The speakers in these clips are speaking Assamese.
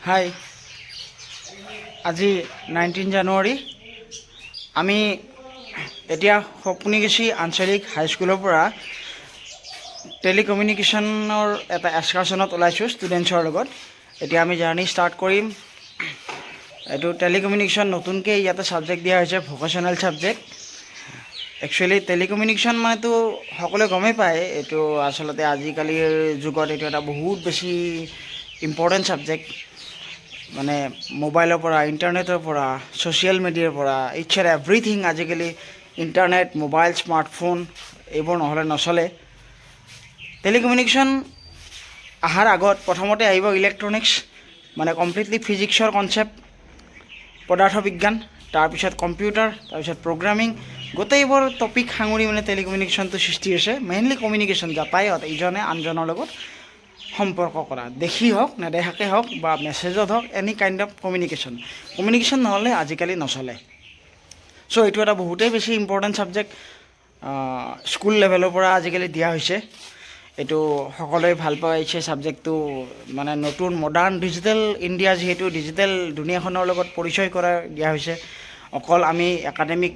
হাই, আজি 19 জানুৱাৰী। আমি এতিয়া সপোনিকুছি আঞ্চলিক হাইস্কুলৰ পৰা টেলিকমিউনিকেশ্যনৰ এটা এক্সকাৰ্চনত ওলাইছোঁ ষ্টুডেণ্টছৰ লগত। এতিয়া আমি জাৰ্ণি ষ্টাৰ্ট কৰিম। এইটো টেলিকমিউনিকেশ্যন নতুনকৈ ইয়াতে ছাবজেক্ট দিয়া হৈছে, ভকেশ্যনেল ছাবজেক্ট। একচুৱেলি টেলিকমিউনিকেশ্যন মানেতো সকলোৱে গমেই পায়। এইটো আচলতে আজিকালিৰ যুগত এইটো এটা বহুত বেছি ইম্পৰ্টেণ্ট ছাবজেক্ট। মানে মোবাইলৰ পৰা, ইণ্টাৰনেটৰ পৰা, ছ'চিয়েল মিডিয়াৰ পৰা, ইটছ এণ্ড এভৰিথিং। আজিকালি ইণ্টাৰনেট, মোবাইল, স্মাৰ্টফোন এইবোৰ নহ'লে নচলে। টেলিকমিউনিকেশ্যন অহাৰ আগত প্ৰথমতে আহিব ইলেক্ট্ৰনিক্স, মানে কমপ্লিটলি ফিজিক্সৰ কনচেপ্ট, পদাৰ্থ বিজ্ঞান, তাৰপিছত কম্পিউটাৰ, তাৰপিছত প্ৰগ্ৰামিং। গোটেইবোৰ টপিক সাঙুৰি মানে টেলিকমিউনিকেশ্যনটো সৃষ্টি হৈছে। মেইনলি কমিউনিকেশ্যন, যাতায়াত, ইজনে আনজনৰ লগত সম্পৰ্ক কৰা, দেখি হওক, নেদেখাকৈ হওক বা মেছেজত হওক, any kind of communication. Communication নহ'লে আজিকালি নচলে। চ' এইটো এটা বহুতেই বেছি ইম্পৰ্টেণ্ট ছাবজেক্ট। স্কুল লেভেলৰ পৰা আজিকালি দিয়া হৈছে। এইটো সকলোৱে ভাল পাইছে ছাবজেক্টটো। মানে নতুন মডাৰ্ণ ডিজিটেল ইণ্ডিয়া যিহেতু, ডিজিটেল দুনীয়াখনৰ লগত পৰিচয় কৰাই দিয়া হৈছে। অকল আমি একাডেমিক,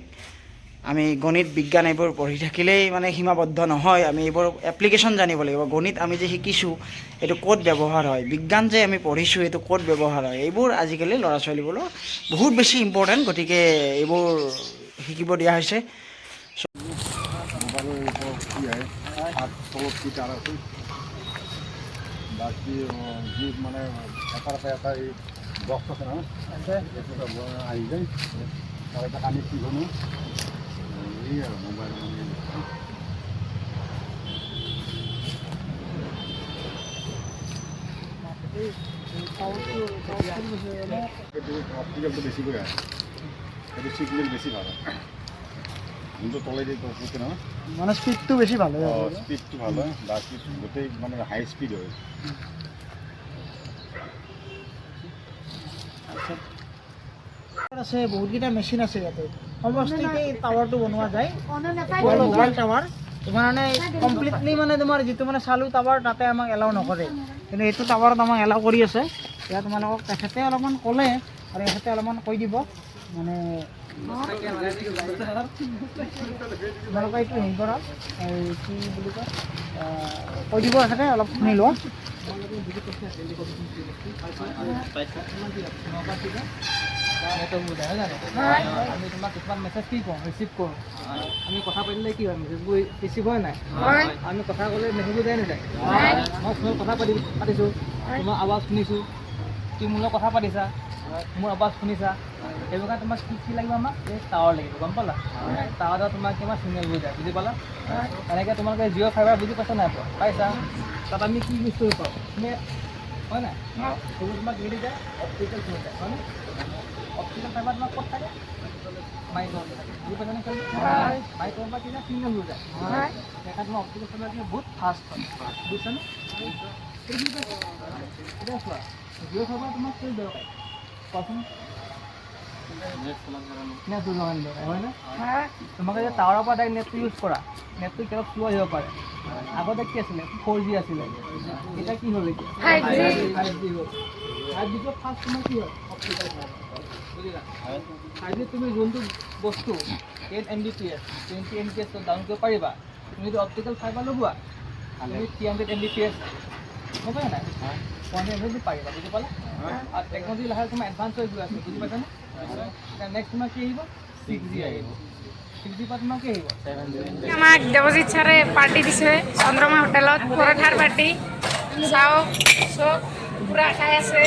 আমি গণিত, বিজ্ঞান এইবোৰ পঢ়ি থাকিলেই মানে সীমাবদ্ধ নহয়। আমি এইবোৰ এপ্লিকেশ্যন জানিব লাগিব। গণিত আমি যে শিকিছোঁ, এইটো ক'ত ব্যৱহাৰ হয়? বিজ্ঞান যে আমি পঢ়িছোঁ, এইটো ক'ত ব্যৱহাৰ হয়? এইবোৰ আজিকালি ল'ৰা ছোৱালীবোৰৰ বহুত বেছি ইম্পৰ্টেণ্ট। গতিকে এইবোৰ শিকিব দিয়া হৈছে। মোবাইলৰ ওপৰত কি আহে, তাত তলত কি তাঁৰ আছে, বাকী যি মানে এটাৰ পৰা এটা এই বক্স আছে নহয়, সেইটো আহি যায়, তাৰ এটা কানেক্টিভনো এই আৰু মোবাইল মানে। সেইটো অপটিকেলটো বেছিকৈ আহে, সেইটো চিগনেল বেছি ভাল হয়, যোনটো তলেদি পৰে নহয়। মানে স্পীডটো বেছি ভাল হয়। অঁ, স্পীডটো ভাল হয়, বাকী গোটেই মানে হাই স্পীড হয়। আছে, বহুতকেইটা মেচিন আছে ইয়াতে। সমষ্টিতে টাৱাৰটো বনোৱা যায়। মোবাইল টাৱাৰ তোমাৰ মানে কমপ্লিটলি মানে তোমাৰ যিটো মানে চালু টাৱাৰ, তাতে আমাক এলাউ নকৰে। কিন্তু এইটো টাৱাৰত আমাক এলাউ কৰি আছে। এতিয়া তোমালোকক তেখেতে অলপমান ক'লে আৰু এখেতে অলপমান কৈ দিব। মানে তোমালোকে এইটো হেৰি কৰা, এই কি বুলি কয়, কৈ দিব এখেতে, অলপ শুনি লোৱা। আমি তোমাক কিছুমান মেছেজ কি কৰোঁ, ৰিচিভ কৰোঁ। আমি কথা পাতিলে কি হয়? মেছেজবোৰ ৰিচিভ হয় নাই? আমি কথা ক'লে মেছেজবোৰ যায় নাযায়? মই ফোনত কথা পাতিছোঁ, তোমাৰ আৱাজ শুনিছোঁ। তুমি মোৰ লগত কথা পাতিছা, মোৰ আৱাজ শুনিছা। সেইটো কাৰণে তোমাক কি কি লাগিব? আমাক এই টাৱাৰ লাগিব, গম পালা? টাৱাৰত তোমাক কিমান চিগনেলবোৰ যায়, বুজি পালা? এনেকৈ তোমালোকে জিঅ' ফাইবাৰ বুজি পাইছা নাই পোৱা? পাইছা। তাত আমি কি ইউজ কৰিব পাৰোঁ? নেট হয় নাই? সেইবোৰ তোমাক কি দি যায়? অপটিকেল থ্ৰু যায়, হয়নে? অপটিকেল ফাইবাৰ তোমাক ক'ত থাকে? মাইক্ৰ'ত থাকে, বুজি পাইছানে? মাইক্ৰ'ৰ পৰা কি যায়? চিগনেলবোৰ যায়। সেইকাৰণে তোমাৰ অপটিকেল ফাইবাৰ কি বহুত ফাষ্ট হয়, বুজিছানে? এইটো বুজি পাইছা? এতিয়া চোৱা, জিঅ' ফাইবাৰ তোমাক কেলৈ দৰকাৰী কোৱাচোন? নেট কাৰণে দৰকাৰী, হয়নে? তোমাক এতিয়া টাৱাৰৰ পৰা ডাইৰেক্ট নেটটো ইউজ কৰা, নেটটো কেতিয়াবা শ্ল' আহিব পাৰে। আগতে কি আছিলে? 4G আছিলে। এতিয়া কি হ'ল? এতিয়া 5G হ'ল। 5Gটো ফাৰ্ষ্ট তোমাৰ কি হয়? অপটিকেল ফাইবাৰ, বুজিলা? 5G তুমি যোনটো বস্তু 10 Mbps, 20 Mbps down কৰিব পাৰিবা, তুমি যদি অপটিকেল ফাইবাৰ লগোৱা, তুমি 300 Mbps, গম পাই নাই, 400 MB পাৰিবা, বুজি পালা? আৰু টেকনলজি লাহে তোমাৰ এডভান্স হৈ গৈ আছে, বুজি পাইছানে? নেক্সট তোমাৰ কি আহিব? 6G আহিব। 6G পৰা তোমাৰ কি আহিব? আমাক দেৱজিৎ ছাৰে পাৰ্টি দিছে চন্দ্ৰমা হোটেলত, পৰঠাৰ পাৰ্টি। চাওক, চব পূৰা খাই আছে।